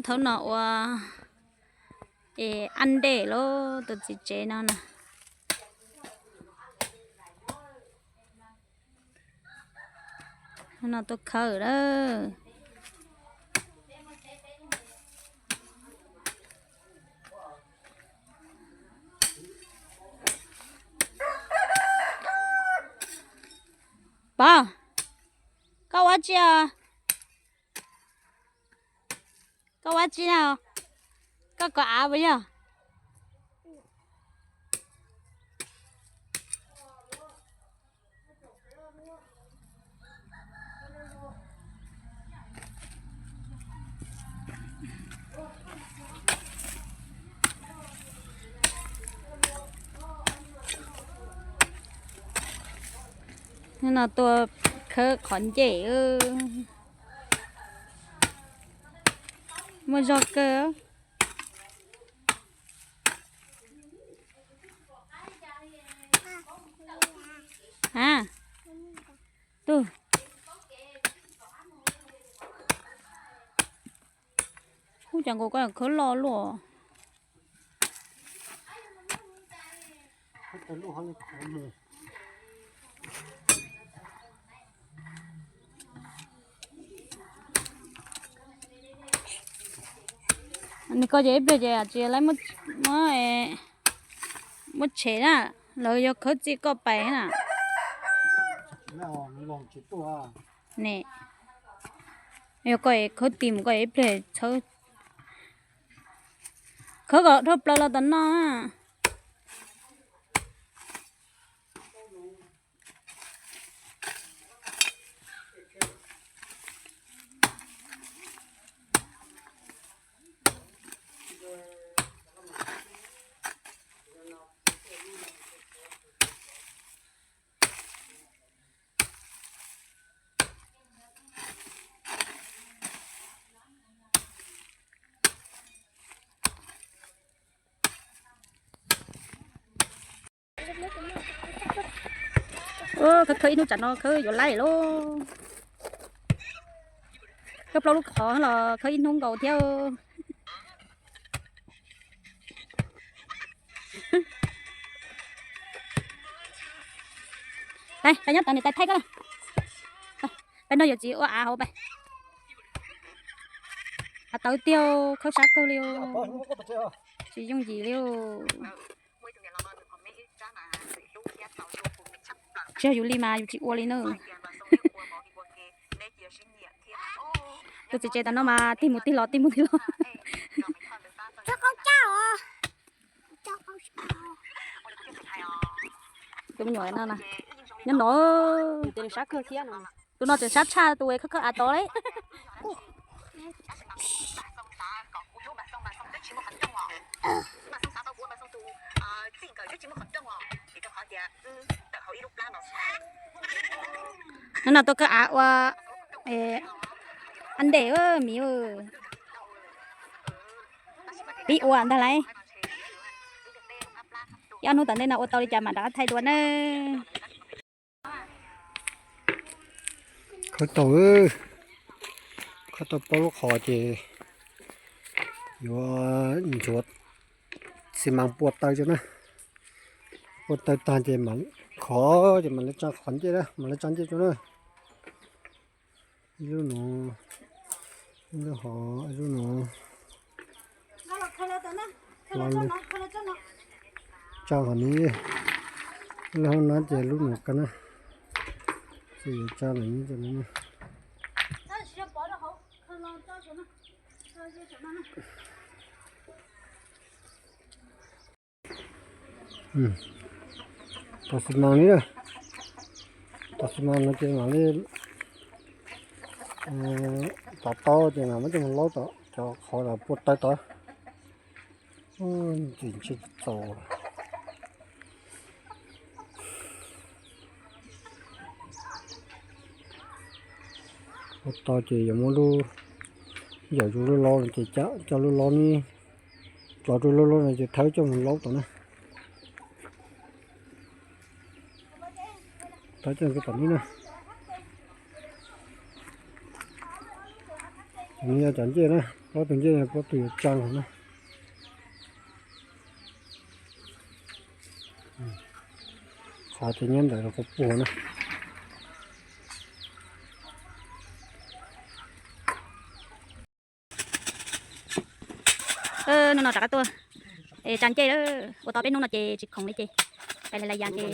Thaum no ua es ab ntej lauj, tus txiv tsev no na. No tuaj khawb lawm. Pov, koj ua tsi os? Koj ua tsi na? Koj kov av puas yog? No tuaj khawb qhov ncej. Muaj zog kawg. A, tug, ub, cas nkaus koj khawb loj luaj. Nws koj ces ib pliag ces tsis lawv muab, muab tshem na, lawv yog khawb txij koj pais na. Ne, yog koj khawb ti mus koj ib pliag txhawb, khawb kom dhau plaws los tom no. Khawb khawb ib hnub tsam no khawb yuav laij lauj. Khawb plaub lub qhov los khawb ib hnub nkaus thiab. Peb nrog yawm txiv ua av hauv peb. Av tawv tiag, khawb sab kawg li, tsis yooj yim li. Tsis yog yus li mas yus tsis ua li na. Tus txiv tsev tam no mas tig mus tig los tig mus tig los. Tus me nyuam no, nyob no, tus no tseem sab tshaj tus khawb khawb av tod li. Nyob no tuaj khawb av ua ab ntej miv. Pib ua ntag lauj. Ib ob hnub tom ntej no ua tau li cas mam rov qab thaij dua na. Khawb tau, khawb tau plaub lub qhov ces yuav ntxuav xi mas pua taw rau na. Pua taw tag ces mam khov ces mam li tsa qhov ncej na, mam li tsa ncej rau na. Ib lub no, ib lub hov, ib lub no. Tsa hov ni, lub hauv no ces lub no ka na. Ces yuav tsa lawm. Tos xi mas li, tos xi mas no ces mam li, tov tau ces mam muab coj mus laub tom cov qhov uas pua taw tod. Ntxim ntshe tsis txaus. Ua tau ces yuav muab lub, yawm zus lub laub no ces coj lub laub ni, coj rau lub laub no ces thawb coj mus laub tom na. Thawb coj mus tom ni na. Nws yog cov ncej na, plaub tug ncej, plaub tug yuav tsa na. Qhov ces nyob ntawm qhov puag na. Hnub no rov qab tuaj tsa ncej, ua tau peb hnub no ces tsis khoom li ces pais lais yas ces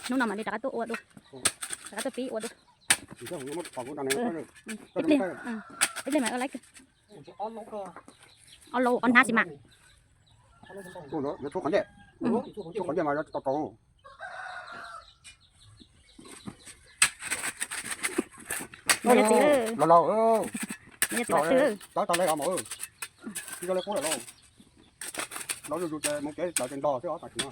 hnub no mam li rov qab tuaj ua dua, rov qab tuaj pib ua dua. Ib pliag, ib pliag mas ua laib kawg. Ob laub ob hnab xis mas. Los los, los los, los los, los los, los los, mus kev lawv tes nto xwb os tam sim no.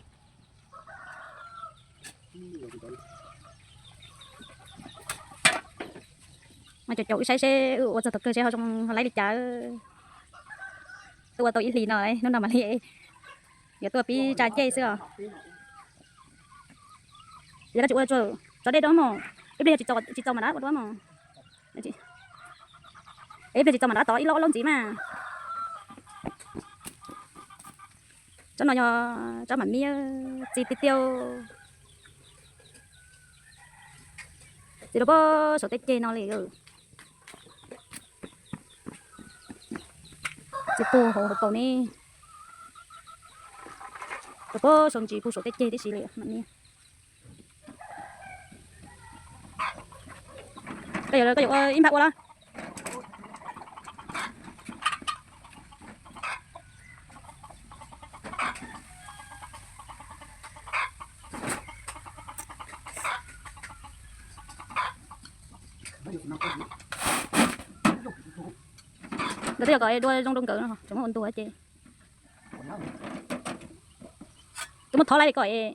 Mas caum caum wb saib seb wb ua txog thaum kawg seb ho zoo ho laib li cas. Tuaj ua tau ib hlis no, hnub no mam li yuav tuaj pib tsa ncej xwb os. Yog koj tsis ua tso dej rau mos, ib pliag tsis txaus mam rov ua dua mos. Ib pliag tsis txaus mam rov tov ib laub ob laub ntxiv mas. Tsob no yog tsob mam miab txi tiag tiag. Txi rau pem saum tej ceg no li. Txi puag hauv hauv paus ne. Rau pem saum ntsis puag saum tej ceg tib si li mam miab. Koj yuav, koj yuav ua ib npab ua los? Nkawd twb yog kom dua zoo rau nkawd no, tseem muab ua ntuag ces. Twb muab thov laib li kom es.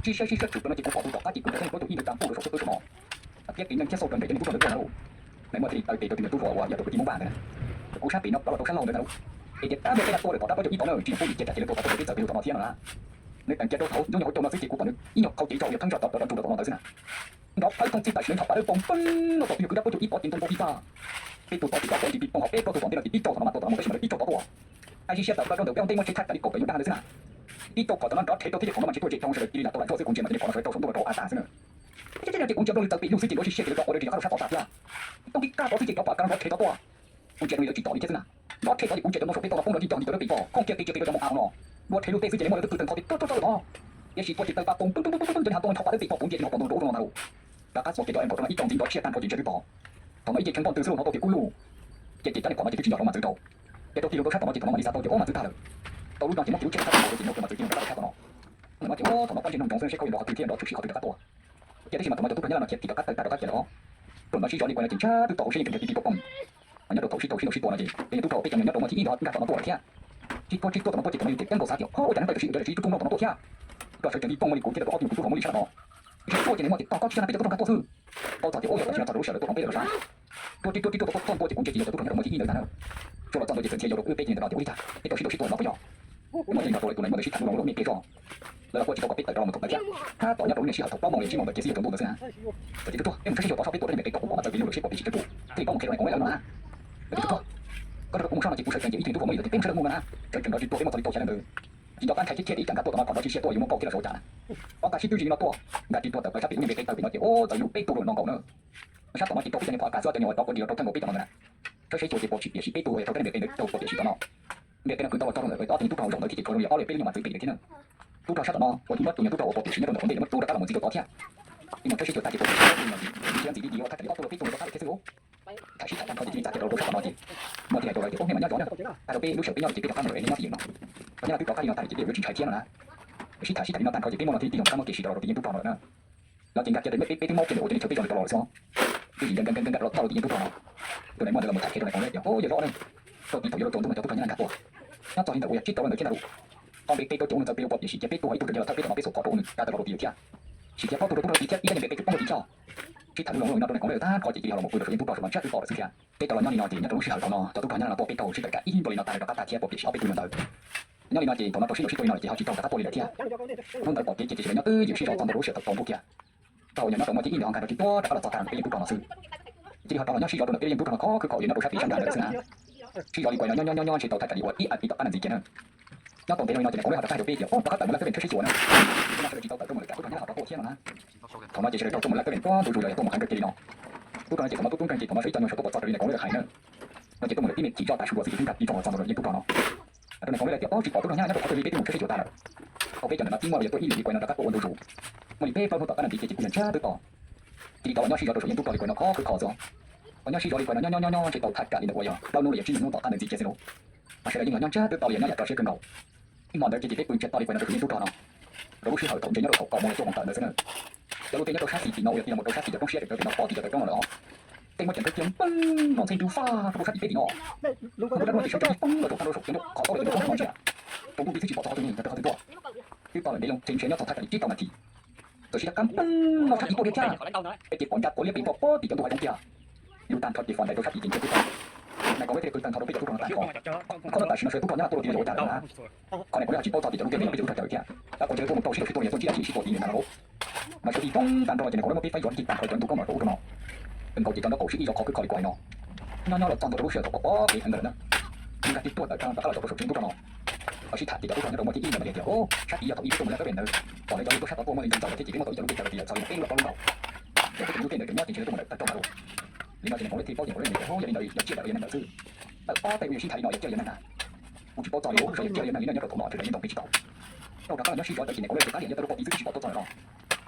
sib saib sib saib tshwm plaws no ces kuv pom tus tom qab ces kuv nrog peb mus pab tus ib ntawd tag npuj rau saum tsheb pawb saum no. Thiab qiv neeg thiab xauj raws nraim cov niag tub rog ntawd tuaj na lauj. Lawv muaj thiaj li taw tes rau tus niag tub rog uas yog tus kwv tij Hmoob Vaj ntawd na. Kuv sab pem no rov los rau sab laug ntawd na lauj. Es tias tab npej peb tua lawm tom rab plaub caug ib tod na, tsis yog pub vim tias tag kis lawv tua tod tod ces peb txawm peb yuav tom no thiab no na. Nws teem cia rau thaum nyob nyuag hauv caug no xwb ces kuv pom nws ib nyuag qhau cev tso uas yog thawb ntsa tom rov tsuj rau tom no ntawd xwb na. Nrov phawb thooj txij tam sim nws nthos pas lawv poo peb no tom pib yog kwv rab plaub caug ib pov ces ntoo npau pib tag. Peb tus tod ces rov pov nti pib poob hauv peb plaub tug tom ntej no ces tib tsaug tom no mas tua tom no mus peb sib mam li tib tsaug tod tuaj. Ai sib siab tawm plaub rau ntawm peb ua ntej muaj tsheb thaj raws li kaum pem nyuag dab ntawd xwb na. Tib tsaug kom tom no nrov rhe rau thiab ces qhov no mas tsis tuaj zem dhau sawv daws cia li lam tau lam txog xwb kuv ntsia mas cia li qhov no sawv rau saum ntuj rau rau av tas xwb na. Ces cia li ces kuv ntsia nplooj li tawm pem luj xwb ces nrov sib siab ces lawv rov ua dab tsi rov qab tom tas thiab. Tau kib kaj tod xwb ces nrov pas kab nrov rhe tod tuaj. Kuv ntsia zoo li lawv tsis tom li thiab xwb na. Nrov rhe tod ces kuv ntsia rau saum peb plaub no poob nrov ncig cog nti cov dawb pem pom khooj kiag qis qis rau cov mus av no. Dua rhe lub teb xwb ces lawv muaj lawv tus tw tawm nthos pib tuaj tuaj tuaj tod. Tiam sis tua tsis tau pas poo peb peb peb peb cov niag hav toj no nthos pas dawb pem pom kuv ntsia ces nrov pom nrov rau rau no na lauj. Rov qab txuas kiag cov em nkaum rau no ib co ntxiv nrov tshiab tag nrho ces ntsia twb pom. Thaum no ib ce kheev npoj ntws xwb los hnov tau tias kub lug. Ces ces cov niag phom no ces twb tsis nco rau mas txwv rau. Ces rau tig loo rau sab tom no ces thaum no mam li xav tau tias ua mas txwv tag lawm. Tau lub no ces muab kiag lub tsheb thaj tag nrho ces nrov rau mas txwv tig loo rau sab tom no. Ntawm no ces ua thaum no pob ntseg nroog nroov xwb seb koj yuav nrog qhov twg thiaj nrov tshwm sim qhov twg rov qab tua. Ces tab sis mas thaum no cov tub rog nyob no khiav tiv rov qab tawm rov qab khiav lawm os. Tuaj no sib zov li kuv no ces ntshe twb tau hauv siab yeej kawg nrhiav tiv tiv pom pom. Mas nyob rau thaum sib tau sib tau sib tua no ces peb niag tub rog peb cov nyuam nyob rau no ces ib nkag tom no tuaj lawm thiab. Sib tuaj sib tuaj tom no tuaj ces thaum no yus ces peb nkaus xav tias ho ua cas neeg tawm tam sim ua cas tsis ib tug tub nrog tom no tuaj thiab. Rau sawv tsees li poj muaj li kuv thiab rau ob tug tub rog muaj li sab tom no. Sib tuaj ces nws muaj ces tog koj tsis yog na peb cov tub rog nkag tuaj xwb. Tau txog ces ua yog tam sim no txog rau lub sij hawm lawv tuaj tom peb lawm los sav. Tuaj sib tuaj sib tuaj tau tuaj txog ntua ces kuv ntsia ces yog cov tub rog nyob rau muaj thib ib ntawd ntag na. Tsuas los txog ntawd ces txhia yau rau wb peb ces ntawm no ces ua li cas peb tau sib tau sib tua no puas yog. Muaj ces nrog rau lawv tus neeg muaj ntawd sib tham lub no lub me pes zog. Lawv los kuj tsis tau kom peb tawm rau los mus thaum ntawd thiab. Tab tom nyob rau lub niag sij hawm thaum plaub moos yog tsib moos ntawd ces xwb yog tsaus ntuj ntawd xwb na. Txawm tias tub rog, peb mus tshawb sib tua tom sab peb tuaj rau niam peb tau kuv pom no txawm pem lub lawm seb pom pem tsis tsav tus. Thiaj li poj mus qhia rau niam qhov lawv no na. Txawm tias tub rog, koj rau kuv mus soj no ces kuv sawv tsees ces ib tug tub rog muaj li tias peb mus sawv daws mus no na. Sawv tsees nrov tsis tuaj peb muaj txog li tau xya leej ntawd. Ces nco qab ntshai thiab thiaj li ib tsam nkag tuaj tom no rov tsis siab tuaj yuav muab pauj thiab los saum cas na. Ob tag sib twb zis li no tuaj, nkag tsis tuaj tawm plaws sab pem lub niag pes tawg pem no ces ua txawm yus peb tug los no nkaus na. Sab tom no ces rau peb cov niag phom kas xwb, cov niag uas rov kuv nris rau thawj nkaus peb tom no ntawd na. Sab seb xyuas ces pom tsis piam sib peb tug uas rau peb niag pes tawg ntawd rau pom piam sib tom no. Niag peb no kwv tau los txog rau ntawm ob tug nyuag tub rog zaum ntawd thiab ces tshuav rau li ob lwm peb lub nyuag mas txwv pem ntawd thiab na. Tub rog sab tom no uas tsis muab tus nyuag tub rog uas pom piam sib nyob rau ntawm qhov ntej no muab rub rov qab los mus ntxiv rau tod thiab. Ib mus tshawb sib tua tag ces pom piam sib nyob ntxiv ntxiv ntxiv ua tag li ob tug los peb tug no rov qab lawm thiab xwb lauj. Tham sib tham tag nrho ces cia li txav kiag rau rau sab tom no ces muaj tib laim rau lawv tias ob nej mas nyob zov na, tag rau peb lub sij hawm peb nyob ces peb rov qab mus lawm nej nyob tsis yeem no. Thaum nyob no twb rov qab li no tag ces peb yuav tsis ntshai thiab no na. Sib tham sib tham li no tag nrho ces peb muaj no thiab tij laug rov qab muab kev siv rau rau tus yeej tub rog no lawm na. Los ces nkag kiag rau peb peb twb maub kiag ntawm ua tus yeej tub rog no rov los xwb. Twb yim nkag nkag nkag nkag rov txog rau tus yeej tub rog no. Tus nais muaj ntawd los mus tham qhia rau nais qhov lawv tias o yog zov na. Rau tim thaum yuav rau tsaus ntuj no cov tub rog nyob na nkag tuaj. Nyob txog li ntawm ua yog tsib rau leej ntawd thiab ntag lauj. Ob peb peb tuaj ces ua no txawm peb ua pom piam sib cia peb peb tug ho ib tug rau nws thawj peb tom no peb xauv qhov rau ua nws kav tawm los rau tim thiab. Sim thiab pob tug rau tub rog tim thiab ib tag yeej pem peb tub poob rau tim thiab. Sib tham lub no lub no rau nais qhov lawv tag nrho ces cia li ho los mus pw rau tus yeej tub rog saum no ntsab twb to lawm xwb thiab. Peb tau los nyob li no ces nyob rau lub sij hawm thaum no cov tub rog nyob no tuaj peb tau sib tawm kam ib ntua li no tas rov qab tag thiab pom piam sib ob peb tug li ntawd. Nyob li no ces thaum no rau sib tau sib tua li no ces ho tsis tau rov qab tuaj li lawm thiab. Hnub ntawd pom kev ces cia li nyob twb ywm sib zov txog ntua rau lub sij hawm thaum tsaus ntuj kiag. Thaum uas yog nyob rau muaj thib ib ntawd ho nkag rau tsis tuaj rov qab los txog tag ntawm peb yeej tub rog no xwb. Cia li ho rov los nyob sib zov rau ntawm peb yeej tub rog no khov khwb khom yog nyob rau sab tim sab nrad ntawd xwb na. Sib zov li kuv no nyob nyob nyob nyob ntshe tau thaj tsam li uas ib as thiv tom qab no ntxiv kiag na. Nyob tau ntev li no ces nais qhov lawv ho rov qab hais rau peb tias o rov qab tawm mus lawv tawb pem tshawb sib tua na. Sawv daws tsis tau tawm tuaj mus lawv kam tub rog nyob ho rov tuaj thiab no na. Thaum no ces sawv daws rau tuaj mus lawv tawb pem puag ntu zus los yog tuaj mus qhov nkaus kiag li no. Tub rog no ces thaum no tuaj tub nkeeg ces thaum no sawv ib co nyuag sawv tuaj pom txog raws li nais qhov lawv hais na. No ces tuaj mus lawv tib me chim zoj tas su ua xwb ces twb nkag tiv tsoom los txog ntawm yeej tub rog no. Rau nais qhov lawv tias o tsis pom tub rog nyob nyob rau qhov twg li peb twb mus tshawb sib tua tas lawm. Tau peb cov ntawm no tib muaj los yog tuaj ib lwm li kuv no rov qab tuaj ua ntu zus. Muaj li peb plaub hnub tom qab no ntxiv ces kuv yog ntsab twb to. Cia li tau los nyob sib zov rau saum yeej tub rog li kuv no khov khwb khom xwb. Los nyob sib zov li kuv no nyob nyob nyob ntshe tau thaj tsam li ntawm uas yog plaub hnub los yog tsib hnub tom qab ntawd ntxiv kiag xwb lauj. Mas sawv daws yeej los nyob ntsab twb to los yog nyob yam rau siab kawg nkaus. Ib hmo ntawd ces ces peb pw ntsiag to li kuv no rau saum yeej tub rog no. Rau lub sij hawm thaum ntshe nyob rau thaum kaum moos los cuaj moos tawm ntawd xwb na. Cov lub teb nyob rau sab xis tim no uas yog tig los mus rau sab tim cov roob siab tseem tawv pem no pov tim cov tawv roob no lawm os. Tej muaj ceem kawg kiag npeej no ntxhee ntu faj rau sab tim peb tim no. Nqus rau no ces sawv tsees poob los rau tag rau saum cov qhov tau los cov roob no ntsia. Rau ntuj nti xwb tsis pom txog qhov twg ne, txog qhov twg tuaj. Twb to lawm ntev loo ntshe ntshe nyob txog thaj tsam li tsib tau nas this. Txawm sib rov qab poob no sab tid tuaj thiab thiab. Peb ces pom ncaj tuav liab pes npog pov tim cov ntug hav zoov kiag. Lub tag nrho ces fov ntais rau sab tid ces ntshe twb tag. Nais qhov lawv thiaj li pw tag nrho rau peb cov tub rog no tag nrho. Qhov no tam sim no sawv daws tub rog nyob no tuaj rau tid los ua cas lawm na. Qhov nais qhov lawv ho tsis paub txog tim cov lub teb nyob peb cov tub rog tawm thiab. Tab kuv ntshe lawv tuaj mus tau sib tau sib tua los yog tuaj ntsib dab tsi sib tua tim ntawm no lauj. Mas sawv daws tib poob tag nrho no ces nais qhov lawv muaj peb faib zov ncig tag nrho cov ntug koj mom rau ub rau no. Kawg nkaus ces cov nraub qaum sib ib zov khov khwb khom li kuv hais no. Nyob nyob los txog ntua rau lub sij hawm thaum pom pov kev heev ntawd lawm na. Nkag tid tuaj tawm rov qab los rau saum tsev tub rog no. Ho sib tham ces cov tub rog nyob rau muaj thib ib ntawd mas tias o sab tid yog thaum ib peb tuaj mus lawv tawb pem ntawd. Pom lawv cov tub rog sab tod tuaj muaj li ntau ntau lawm thiab ces peb muab tau ib co lub teb chaws rau tim lawm txog li peb lub plaub lub nkaus. Ces peb cov lub teb ntawd ces nyob ces ntshe lawv tuaj mus lawv tag rau nrad lauj. Li no ces nais qhov lawv thiaj paub ces nais qhov lawv tias o yog li ntawd yog ciaj lawm yog neeg ntawd xwb. Tawm ob peb mus yus sib tham li no yog ciaj yog neeg na. Kuv tsis paub txog li os, yog ciaj yog neeg li no nyob rau thaum no sawv daws yeej ntaus peb tsis tau. Tau rov qab los nyob sib zov ntawd ces nais qhov lawv rov qab liam nyob tau rau pom tid xwb tsis pom tuaj txog lawm no.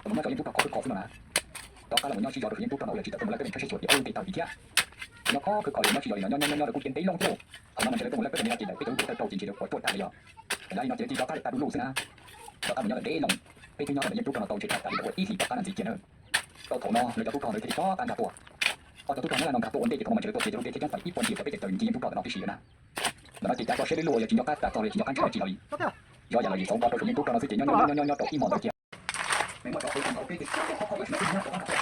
Thaum no nyob rau yeej tub rog khov khwb khov xwb no na. Rov qab los mus nyob sib zov rau saum yeej tub rog no uas yog tsis tawm tuaj mus lawv tawb pem tshawb sib tua ces ob leeg tej tawg tim thiab. Nyob khov khwb khom li nyob sib zov li no nyob nyob nyob nyob rau kuj ciaj ntev loo thiab. Thaum no mas ntshe lawv tuaj mus lawv tawb pem no ces ntawm peb cov lub teb tawg rau ces ntshe lawv puas tuaj tag li yog. Tam sim no ces lawv thiaj rov qab li tag du lug xwb na. Rov qab mus nyob lawm ntev loo. Peb twb nyob lawm yeej tub rog no tau ntshe tag li ntawm ua ib hlis tom qab no ntxiv kiag na. Rau thaum no lawv cov tub rog ntawd thiaj li rov qab nkag tuaj. Ho cov tub rog nyob no nkag tuaj ua ntej ces thaum no mas ntshe lawv tuaj txiav cov lub teb thiab coob txog li ib puas ntxiag cov peb cov tawg ntxiag yeej tub rog ntawm no tib si na. Ntawm no ces cav tso siab lub luaj yog tsis nco qab tas txog li tsis nco qab ntshai dab tsi no li. Zov yam los yus txaus npo rau saum yeej tub rog no xwb ces nyob nyob nyob nyob rau ib hmos ntawd kiag. Nws muaj cov qhwv tau nkaus peb ces qhov qhov qhov ib sim no peb nyob rov qab nrho.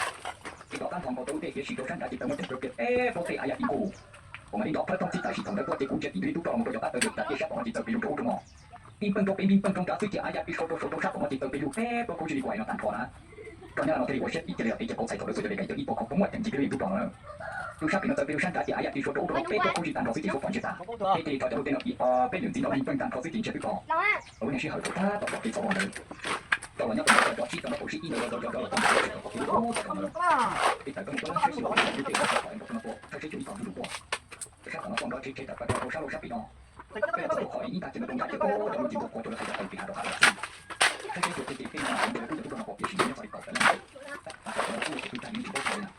Peb rov qab nrho nkaus rau lub teb hiav sim rau sab nrad ces tau muaj ceem kawg kiag peb plaub teb av yam tib nkuj. Kuv mam li nrov plawg rooj txij tam sim thaum ntawd tuaj ces kuv ntsia tim nws lub tub rog los mus rau cov qab tawg ntawd tas peb sab tom no ces txawm pes lug rau ub rau no. Ib npeej rau peb npeej npeej rau nrad xwb ces av yam pis sau rau saum rau sab tom no ces txawm pes lug peb plaub khub cia li kuam no tag nrho na. Rau nyob no thiaj li ua siab tim cia li tias cov kauv txhais thaum lawv txhua cov li kaim cov ib puas khov puas muaj ceem ntsis peb lub yeej tub rog no na. Lub sab pem no txawm pes lug sab nrad ces av yam pis sau rau ub rau no peb plaub khub cia li tag nrho xwb ces suav pom ntshe tas. Peb thiaj li rov cov lub teb no ib ob peb lwm ntxiv no peb npeej tag nrho xwb ces ntshe twb to. Lub niag sij hawm thaum tab tom pom kev txhom los ntawd, rau los nyob rau ntawd rov sib tau nrov tau sib ib ntawd rau rau rau rau tau ntawd tsis tau pom kev lub tub txhom los ntawd. Peb tawm tuaj mus tuaj sab xis los ntawd peb teb tau pom nrov rau no tuaj thawj seb cov ib tog ntug zus tuaj. Sab tom no tuaj nrov tshev tshev tawm plaws rau sab laug sab pem no. Peb txawm tuaj qhov ib tag ces no rau nrad ces tuaj cov lub txiv tuaj quav cov lawv hais cov tawm pem hav rov qab lawm xwb. Thawj seb xyuas peb ces peb no ntawd tus tub rog no pom kev sib nyiam nyob txog li kaum tawm leej ntawd. Tab tom no tuaj ces twb tag li ntsis paub txog li na.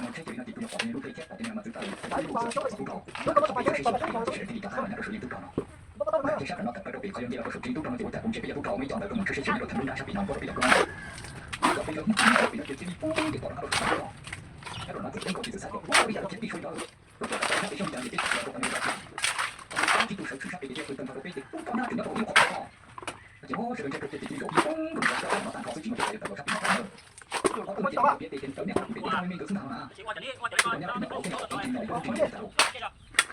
Mus tsheb ces li no ces kuv yog pom tias lub teb thiab pom tias mas txwv tawm txog tub rog. Peb txawm sib xyaw peb yog tsis thiaj li rov qab los nyob rau saum yeej tub rog no. Mas tsheb sab tom no tawm plaws rau pem qhov yog nce los rau saum tsev yeej tub rog no ces ua cas kuv ntsia peb yog tub rog muaj ib co ntawd tuaj mus tshawb seb xyuas nyob rau thawj Nrab sab pem no muaj rau peb cov koob, cov peb cov tib tug pem no ces poob ces pom rov qab rau sab pem no. Nyob rau no txawm ceeb nkaus ces txawm xav tias ua li cas los cia peb sib sau li ntawd, rau qhov sab pem sab me cas ces peb tsis tau tau peb no. Qhov peb tib tug sawv tsees sab pem ces pw tag nrho rau peb ces poob rau nrab ces nyob rau ib qhov pem no. Ces sawv daws ntsia rau pem ces peb zoo ib poob rau sab pem no tag nrho xwb tsis muaj cov pem rau sab pem no. Qhov peb tib tug pem pem ces tawm niaj qhov pem peb sab me me ntawd xwb ntag na. Tub rog nyob rau pem no qhov peb no poob ces poob tsis tau li, poob tsis tau li.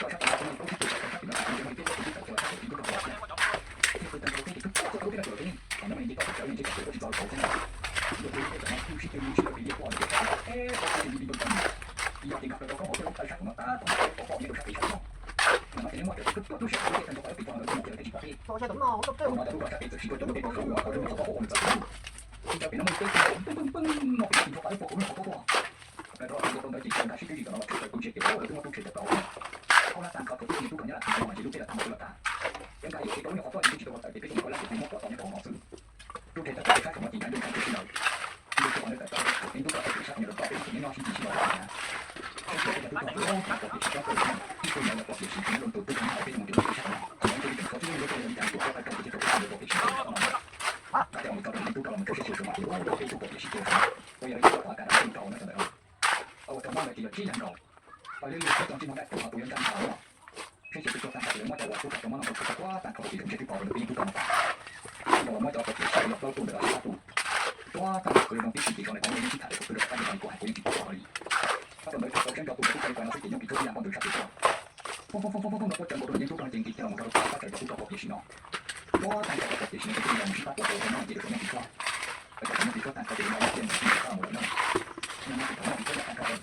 Rau sab pem no poob tib tug sawv tsees sab pem no ces peb tib tug tawm coj sab pem tib tug rau pem no. Ces pw tag nrho rau peb ces poob txog rau peb no ces teb, qhov no muaj neeg nce toj tawm cawv nce toj tawm ua tsis txog kauv thiab na. Ces yog peb cov no kuj sib ceg sib ceg pem ces pom lawm peb sab pem teb poob tib tug pem tawm. Ces yog ces nkag plaws rau koob hauv peb lub taw sab pem no tab tom poob nyob rau sab pem sab no. Ntawm no ces nws muaj cov pem tuaj tuaj sab pem teb tag nrho qhov pem toj no ntawd muaj cov teb tsis pom peb. Ntawm no ces lub rog sab pem txawm siv rau cov lub teb rau saum uas rau lub qhov pob ua nws txawm pem. Ces cov pem no muaj peb tug peb peb peb no pem tib nrho pab lub pob ua lub qhov pob tuaj. Rau rau rau ntawd ces sawv daws sib twb zis tom no los tshwm plaws kuv ntsia ces lawv muaj tub rog rub rhe tawm plaws. Hauj lab tag nrho thaum twb yog tub rog nyob lam txog no ces lub teb los tag nrho txhua lawm tag. Ces nkag yam tsev rau lub nyuag qhov pob ces twb tsis tau tawm ces peb tseem nqa hauj lab ces peb muab pom tau nyob rau hauv no xwb. Rub rhe tawm plaws sab saum no ces nyob nyob nyob tsis tau lawm. Ces tub rog ntawd tawm plaws rau peb tub rog tawm sab tom no rau peb ces nyob nyob sib ntsis sib los tag na. Txhua tus peb cov tub rog ces ua tag pom tias tsis txob tawm na, ib tug ntawd los pom tias siv tus nyob rau tus tub rog nyob hauv peb cov mus tus sab tom no. Ces nyob nyob tseem tshuav tub rog ntawd ntsia tus tub rog peb tau pom tias siv tus nyob rau peb tug pom tias siv tus nyob rau no. Tab coj mus tso rau tus tub rog los mus tso siab siav saum no ces ua rau peb tub pom tias siv tus saum no. Ua yog li tub rog qab rau peb tub rog no sawv ntawm no. Ua rau mob ntawd ces yog tsib leeg nkaus. Ua li li peb cov ntsej muag dab tsi ho tus yuav ntsaj ntsha no. Saib xyuas twb tuag tag nrho ces lawv muab cov uas tub rog cov mob no nkaus tuag tuag tuag tag nrho rau pem yeej tub rog no tas. Tub rog los muab cov pom tias siab yog plaub tug ntawm no sib pab tus. Tuag tag nrho kwv zoo tib si ces zoo li qhov yeej sib tham tias kuv twb rau qab ces kuv hais kuv yeej tsis pom tau li. Tab tom ntawd tshwm tau sab nrho tus ntawd twb tau li ko no xwb ces nyob pem tsob tib yam npoj ntws sab pem tuaj. Poob poob poob poob poob no tuaj tsaws nkaus rau yeej tub rog no ces nqis kiag los mus rau rau pab tsaws cov tub rog pom tias siv no. Tuag tag nrho cov pom tias siv no ces twb yog mus sib pab tuaj rau cov mob no ces rau yeej tub rog. Cov mob tib tuaj tag nrho ces lawv muab coj mus sib pab los mus lawm na. Nyob nyob tseem tshuav mob tib tuaj nyob tag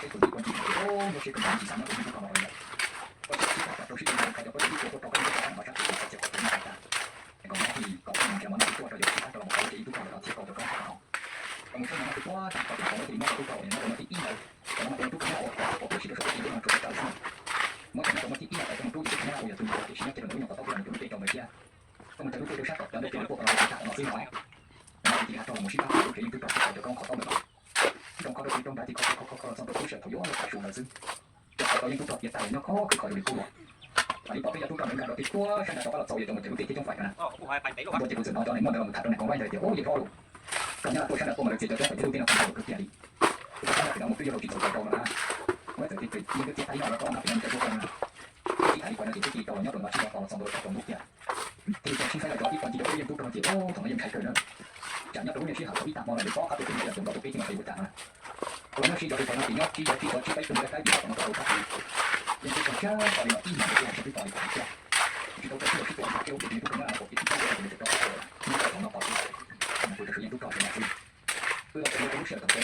nrho rau tim cov ntawd tsob teb tus ntawd ua ntsis ntawd ces ua nyob siab kawg nkaus ntsis xav nyob rau yeej tub rog no lawm. Ua tsis sib pab tsaws rau sib tus ntawd rau cov poj tib tuaj tuaj rau qab ntawd sab tus txhua txhia qhov tus nyob tag tag. Es kom mob tib kom tib mus nrhiav mov no tib tuaj rau yog sib pab rau los mus rau lub tsev yeej tub rog ntawm no thiab rau cov koob haum no. Rau mus tshawb no tib tuaj tag nrho ces qhov no ces li mob rau tub rog uas yog nyob rau mob thib ib ntawd. Qhov no mas yog tub rog nyob hauv txhua qhov pom tias siv rau saum teb ces nyob rau peb tsaws xwb. Muab cov nyob rau mob thib ib no tawm coj mus rub ces tub rog nyob hauv uas yog tus pom tias siv nyob kiag rau ntawm lub nyuag qhov taub peb los mus rau lub teb rau ntawd thiab. Koj mus cov lub teb rau sab tom cov ntawd ces lawv tuaj rau lawv tsis tham no xwb no. Ces li cia li has rau los mus sib pab rau lub tsev yeej tub rog thiab cov koob haum tau lawm. Tub rog kho rau pem rau nrad ces kho kho kho kho los txog ntua tub sawv thaum yuav los tav su ntawd xwb. Rau qhov tau yeej tub rog tiav tas lawm nyob kho khwv kho zoo li qub luaj. Thaum li pom peb cov tub rog ntawd nkag rau pem tuaj sab nrad rau qab los txaus yog cov mus cov lub teb thiab coob fais no na. Ua ntawd ces kuv txawm hnov cov niam muaj ntawd los mus tham rau niam koom vaj ntawd tias ua yog rov lawm. Rog nyob tuaj sab nrad tuaj mas lawv txiav cov coob fais thiab lub teb no tau lawm kawg tiag li. Ua rog nyob pem no mus twb yog rau tsis txaus rau rau no na. Ua txawm tias yeej twb tiav tas li no los rau nqa pem no mus cov tub rog no na. Tib tham li ko no ces twb cia li tau los nyob rau nrad sib zov tos los txog ntua rau tsaus ntuj tiag. Thiaj li tau sib faib los zov ib tog ntsis rau peb yeej tub rog ces ua thaum no yeej ntshai kawg na. Tsam nyob rau lub niag sij hawm thaum ib tag hmo no lawv paub qab tuaj pem no yog cov nrog tus peb thiab no ces ua cas no. Thaum lawv muab sib zov rau thaum no ces nyob sib zov sib zov sib faib tug ntawd dab vim thaum no tau rau sab tid. Yeej tub rog sab tod li no ib hmos ntawd twb ho sib faib tos li ko thiab. Tsis tau tau sib zov sib tos li ko thiab ua pem tus yeej tub rog nyob no pom ces tsis tau tau li no. Nyob rau thaum no tos thiab. Kuv tsuas yeej tub rog sawv no xwb. Wb los txog ntua rau lub sij hawm thaum tsaus ntuj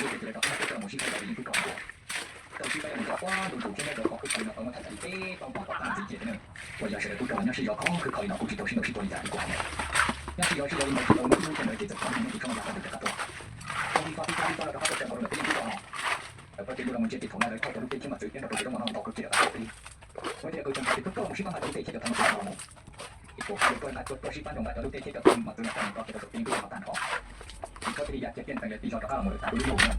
ces cia li rov qab tuaj coj los mus sib faib los pem yeej tub rog no. Tau sib faib los mus rau qab ntuj ntuj thiab nyob rau qhov qhwv qhov li no tau muab tham tas li peb plaub npog pom qab ntxiv kiag thiab na. Uas yog sawv daws tub rog los nyob sib zov qhov qhwv qhov li no kuj tsis tau sib ntaus sib tua li cas li kuv hais na. Nyob sib zov sib zov li ntawd tsis tau muaj ib lub caij ntawd ces txawm thov niam muaj tus tshoj no yav qhov ntawd rov qab tuaj. Tau ib fab ib fab ib fab rov qab tuaj tsaws nkaus rau ntawm peb yeej tub rog no. Lawv pab ces lub los mus ntsia ces thaum no lawv thauj cov lub teb thiab mos txwv nyob rau pem roob mos no ntau kawg kiag lawm qab tuaj peb. Ua ntej lawv kwv tau nrho ces twb tuaj mus sib pab nqa cov lub teb thiab cov thawj mus tsaws no los mus. Ces thaum lawv tuaj nqa tuaj sib pab nrog nqa cov lub teb thiab cov thawj mos txwv no coj mus rau pem yeej tub rog no tag nrho. Ces txhob cia li ya cia tiaj ntees li pib zov rov qab los mus lawm tas lub lub lub na.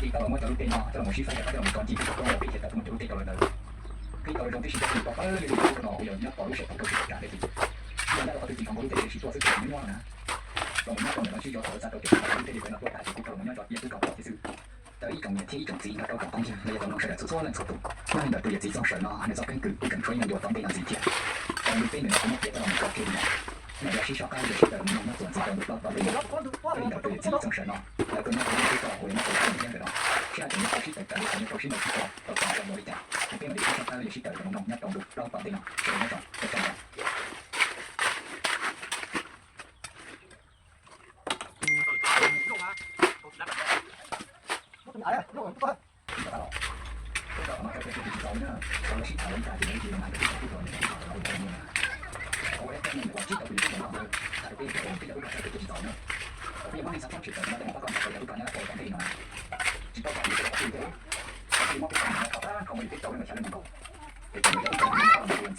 Ces tau los muab cov lub teb no coj los mus sib faib rov qab coj los mus tso ncig pem roob pem thiab tau tuaj mus cov lub teb rau lawm ntawd. Qhib tau zoo tib si coj tus pab pawg li lub roob no uas yog nyob tom lub sij hawm thaum rau siab tshaj tshaj li. Tsis yog nyob rau qhov twg tsis nyob nkaus lub teb ces sib tuaj xwb tsis muaj nyuaj no na. Los mus nyob rau ntawm no sib zov thaum lawv xa tau cov lub teb li ntawd no tuaj tag ces kuv rau los mus nyob zov tiaj tub rog pom thiab xwb. Tau ib tsoom niam thiab ib tsoom txiv nrog rau tsoom phooj ywg los yog tau mloog sawv daws txhua txhua leej txhua tus. Nyob li ntawm tus yawm txiv Txooj Sawm no nws txoj keeb kwm kuj tseem tshuav ib nyuag ncua tom ntej no ntxiv thiab. Tau li peb ntawm no kuv muab piav coj los mus tso kiag li no. Nyob zoo sib sau qab zib sib tawm mus mloog nyob txuas ntxiv rau ntawm plaub tom ntej no. Nyob li ntawm tus yawm txiv Txooj Sawm no lawv tuaj nyob rau yeej tub rog uas yog nyob rau sab ntiaj teb ntawm no, sib haj tseem nyob tau sib tawm tas li qhov nyob rau sib ntaus sib tua tau txog nrho ua li cas. Ces peb mam li sib sau qab zib sib tawm los mus mloog nyob rau ntawm plaub tom ntej no sawv daws nyob zoo.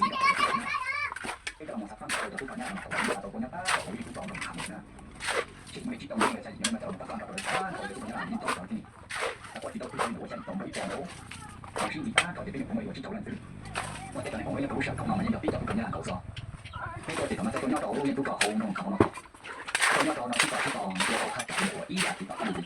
Peb cov los mus xav fab nrog rau cov tub rog nyob no, tau peb nyob tau kuv nyob pab rau hauv ib tub rog nrog tham mus na. Tsis muaj li tsis tau nyob li xya yim nyob mas coj los mus pab nrog rau lawv pab nrog cov tub rog nyob no yeej tau rau tij. Tau kuv tsis tau tub rog li ntawd ua xya yim tau npaum ib puas nkaus. Tau sib ntxiv pab nrog ces peb nyuam qhuav muaj li ua tsib rau leej xwb. Muaj tej cov neeg pom muaj nyob rau lub sij hawm thaum no mas yeej yog peb cov tub rog nyob Lauj Kaus xwb. Peb tuaj ces thaum no txawm tuaj nyob rau lub yeej tub rog hauv nroog Khav Mos no. Tuaj nyob rau no sib pab sib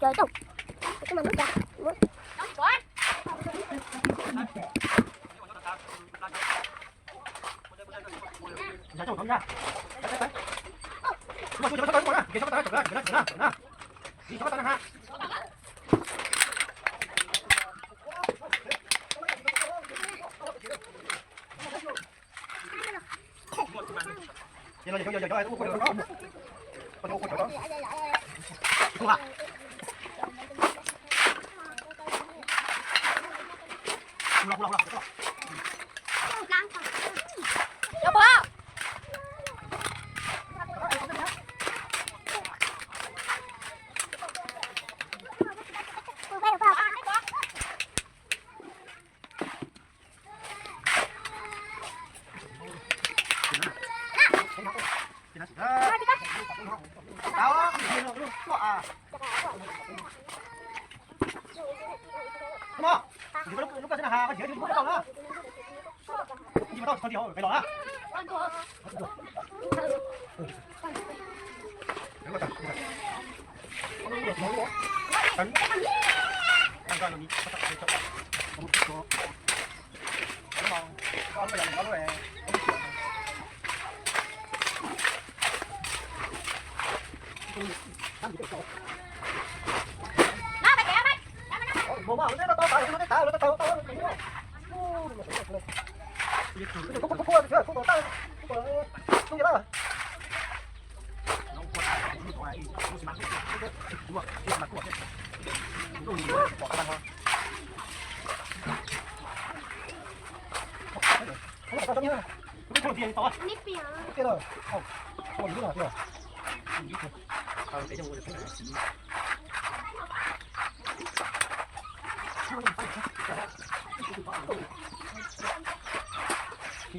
Trời, trông. Cái mà nước kìa. Cov pog,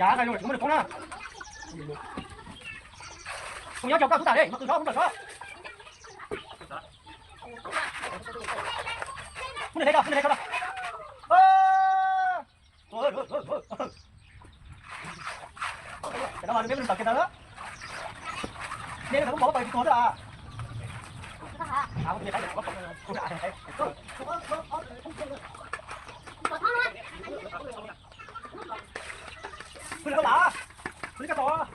Yav no yuav tsis muaj nws poob na. Tus nyob cov koj tub tas li, tus tod mus lawm tod. Muab nws hle tso, muab nws hle tso. Cov no mas nws peb nws tawm kiag ntawd. Nej nws muab pov tau tsis tuag xwb a. Pw lawm koj lam, pw li koj tos.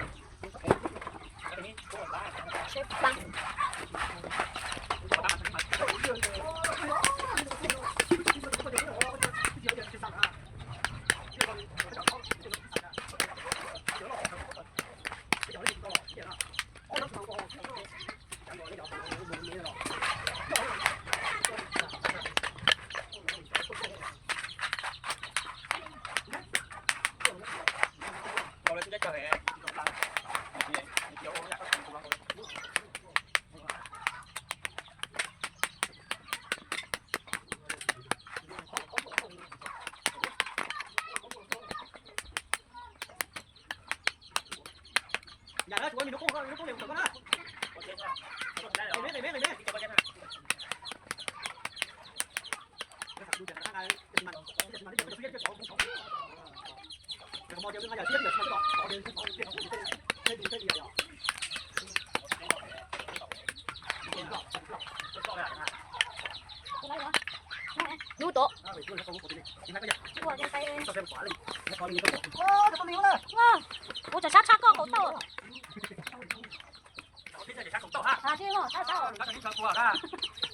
Hnub tod. Kuv tseem sab tshaj koj kaum tauj.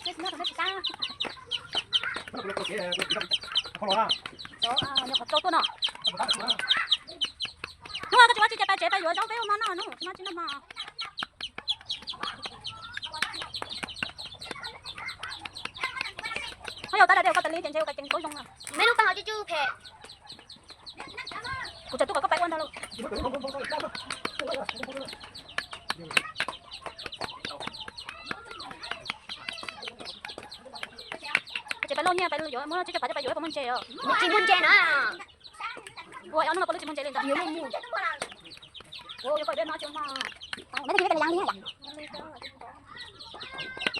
Hnub no koj tsis muab txiv cai pais tsev pais yuav zaub peb ua mov noj hnub tsis muab tsis noj mov. Ho yog tab dag koj tas li ces ntshe ua kas cees tau zoo. Meb lub paj hauv cub cub phem. Kuv tseem tuaj kom koj pais ua ntag lauj. Ces pais lauj nyiaj pais yuav muab tsis coj pais coj pais yuav pais muaj ntses os. Tsis muaj ntses na. Ua ob hnub no pais lub tsis muaj ntses li ntag. Ua koj peb no tsis muaj.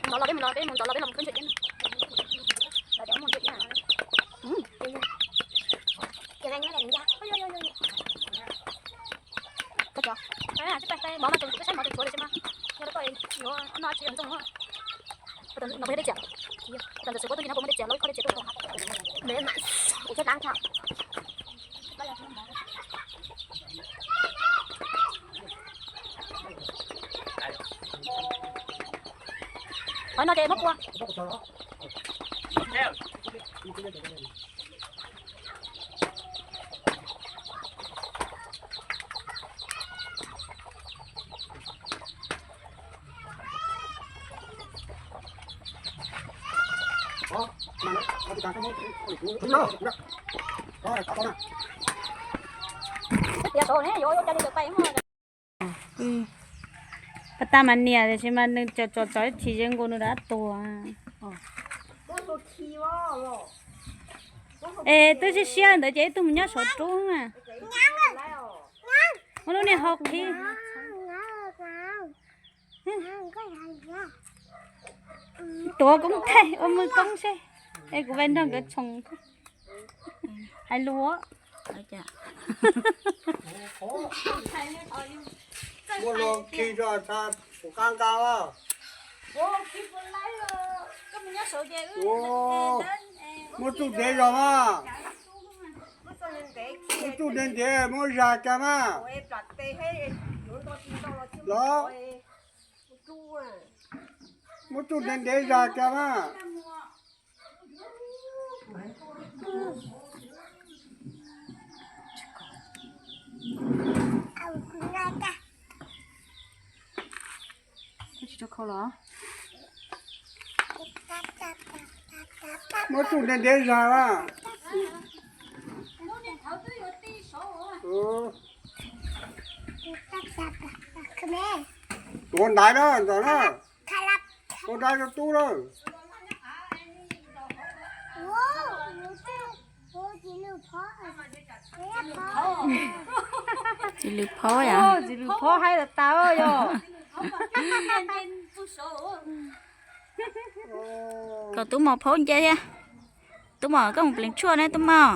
Ntov los peb mus los peb mus ntov los peb los mus khwb ntses thiab. Mov no tseem saib mov tseem tshuav li tsis mas. Yog li koj yuav ob no tsis yog ntxooj no. Ntawm xwm kuv tuaj cia no puas muaj dej txias, lawv ib khob dej txias tuaj. Qhov no ces muab pua. Pas tas mas niam tiam sis mas nws tsom tsom tsom ib chim ze nkaus nws rov tuag. Es twb siab siab ntawd ces ib tug mus nyob saum roob na. Muab lub niag hau qhib. Tuav koob thaij ua muag koob seb. Es kuv vais nrog nkawd tshoo thiab. Hais lus. Muab luag khi rau txha puas qab nqa os. Muab txuj ntev zog mas. Muab txuj ntev ntev muab zais kiag mas. Los, muab txuj ntev ntev zais kiag mas. Muab txuj ntev ntev zais mas. Tuav ntaiv na, ntawm na. Tuav ntaiv rau tub na. Txiv lws phob yom. Txiv lws phob hais tas yog. Kom tub mos phaub nce thiab. Tub mos koj mus pleev tshuaj ne tub mos.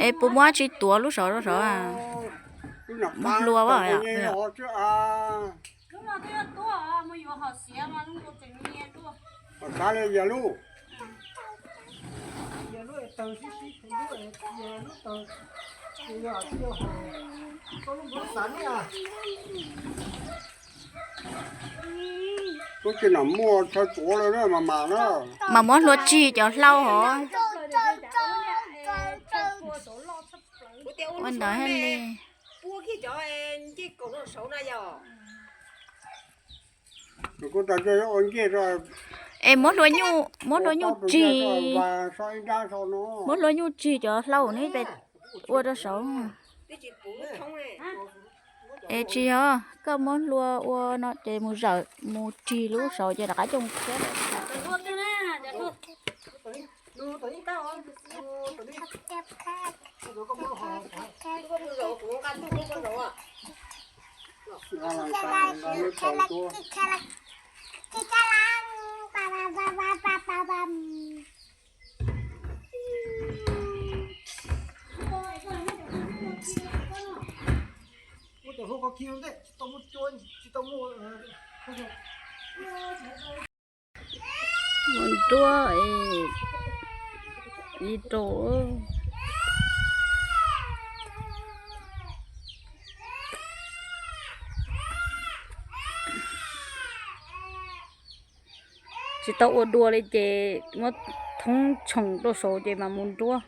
Es puas muab tsi tuav lub saud rau saud? Muab hlua. Tub tsi nom muaj chaw tuav lawm na mas mas na. Mas muab hlua tsig cov hlau hov. Ua ntawd thiaj li. Es muab hlua nyuj, muab hlua nyuj tsig, muab hlua nyuj tsig cov hlau ne peb ua rau saud. Es tsis yog, koj muab hlua ua no ces mus zawm mus tsig lub saud ces rov qab coj mus khiab. Mus nruab ib rau. Tsis tau ua dua li ces muab thoob tshoom rau saud ces mas mus nruab.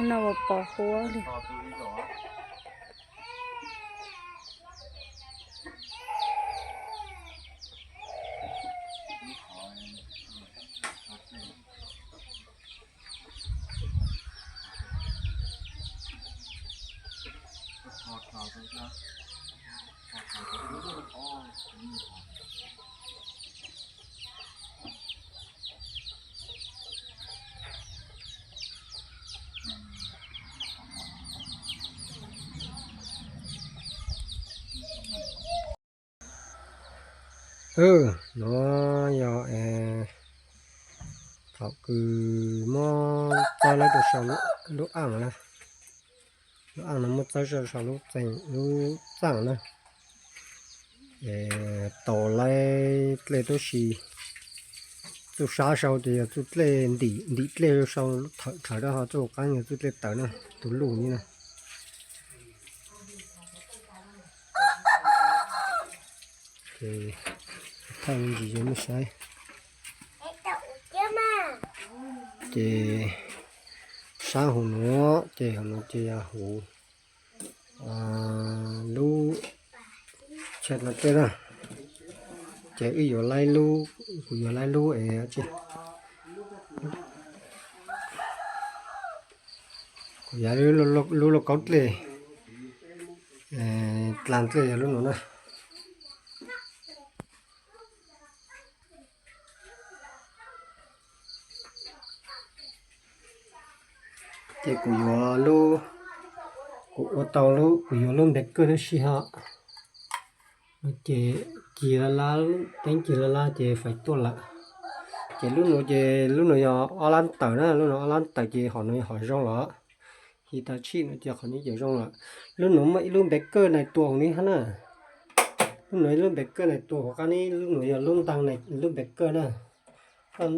No ua pos huab li. Nuav yog thaum kws muab txawb lawv rau saum lub aj na, lub aj no muab txawb rau saum lub txaaj na, tau lawv dlej tuab si, txuj sab sau ces yog txuj dlej ntim, ntim dlej rau sau, thawm rhawv rau ho txuj qaab yog txuj dlej tawv na, tus luj ni na. Ces thaij me ntsis rau nej saib. Ces sab huv nuav ces huv nuav ces yog huv lub tsha no tej na. Ces wb yuav laib lub, kuv yuav laib lub es kuv yuav lub lauj kaub dlej, dlan dlej yog lub nuav na. Ces kuv yuav lub Kuv ua tau lub, kuv yuav lub breaker tab sis ho ces cig laj laj, teeb cig laj laj ces faib tuaj lawm. Ces lub nuav ces lub nuav yog ob lab tawm na, lub nuav ob lab tawm ces hom nuav yog hom zoo lawm. Hitachi no ces qhov no ces zoo lawm. Lub nuav muaj ib lub breaker nais tua huv no hab na. Lub nuav ib lub breaker nais tua huv qab no, lub nuav yog lub ntaag, lub breaker na. Koj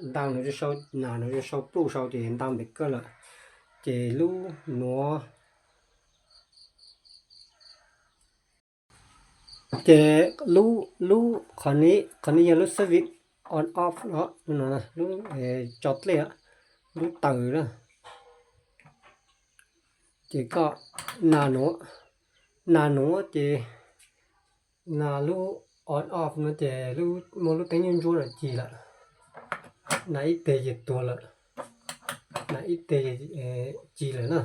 ntaag nuav sau, nas nuav sau pluj sau ces ntaag breaker lawm. Ces lub nuav ces lub, lub qhov no, qhov no yog lub switch on off no, lub nuav, lub tso dlej, lub tawm na. Ces koj nas nuav, nas nuav ces nas lub on off no ces muaj lub teeb ntsuab ntsuab no cig lawm. Nas ib teg ces tuag lawm, nas ib teg cig lawm na.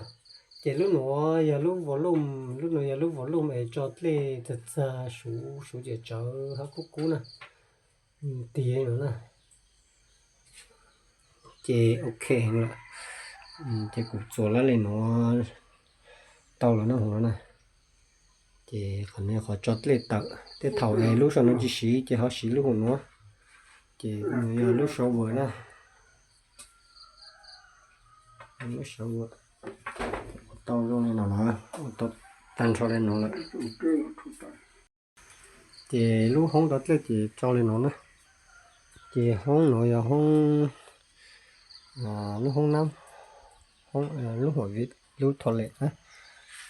Ces lub nuav yog lub volume, lub nuav yog lub volume es tso dlej txag txag, suv suv ces tsawv hab kub kub na. Tig no na. Ces ok lawm. Ces kuv txuas lawm le nuav tau lawm na huv no na. Ces qhov no qhov tso dlej tawm, tej thaum es lub sau nuav tsis siv ces ho siv lub huv nuav. Ces yog lub sau vawm na. Lub sau vawm. Ua tau zoo le no lawm, ua tau tag nrho le no lawm. Ces lub hoob tso dlej ces tso le no na. Ces hoob nuav yog hoob, lub hoob nab, lub huam viv, lub toilet na.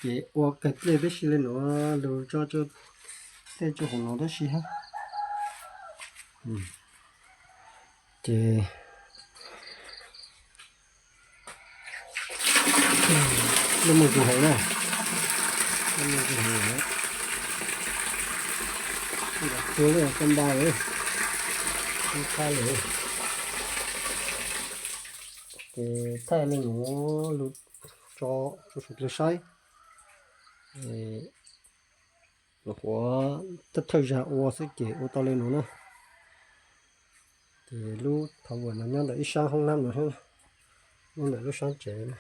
Ces ua kag dlej tab sis le nuav lug tso tej tso huv nuav tab sis hab. Ces lub muaj tsis heev na, lub muaj tsis heev lawm. Tua lawm, tau npa lawm, thaij lawm. Ces thaij le nuav lug tso rua suav dlawg saib. Lug qhuav thawj thawj zag ua xwb ces ua tau le nuav na. Ces lub thav vam no nyob ntawm ib sab hoob nab no, nyob ntawm lub sab tsev.